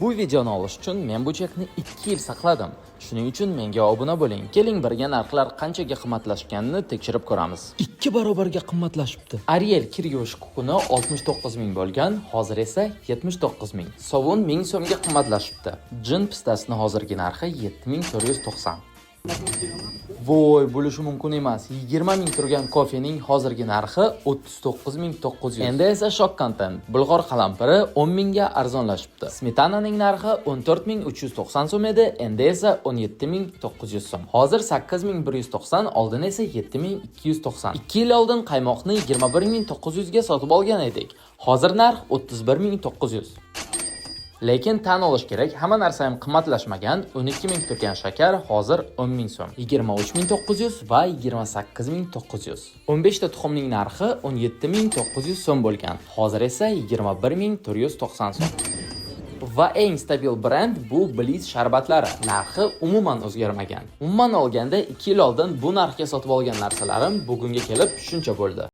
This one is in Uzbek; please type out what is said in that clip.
Bu videoni olish uchun men bu chekni 2 yil saqladim. Shuning uchun menga obuna bo'ling. Keling, birga narxlar qanchaga qimmatlashganini tekshirib ko'ramiz. 2 barobarga qimmatlashibdi. Ariel kir yuvish kukuni 69 ming bo'lgan, hozir esa 79 ming. Sovun 1000 so'mga qimmatlashibdi. Jin pistasini hozirgi narxi 7490. Voy, bo'lishi mumkin emas. 20 ming turgan kofening hozirgi narxi 39 900. Endi esa shok kontent. Bulg'or qalampiri 10 mingga arzonlashibdi. Smetananing narxi 14 390 so'm edi, endi esa 17 900 so'm. Hozir 8190, oldin esa 7290. 2 yil oldin qaymoqni 21 900 ga sotib olgan edik. Hozir narx 31 900. Lekin tan olish kerak, hamma narsa ham qimmatlashmagan. 12 ming turgan shakar hozir 10 ming so'm. 23 900 va 28 900. 15 ta tuxumning narxi 17 900 so'm bo'lgan. Hozir esa 21 490 so'm. Va eng stabil brend bu Bliss sharbatlari. Narxi umuman o'zgarmagan. Umuman olganda, 2 yil oldin bu narxga sotib olgan narsalarim bugunga kelib shuncha bo'ldi.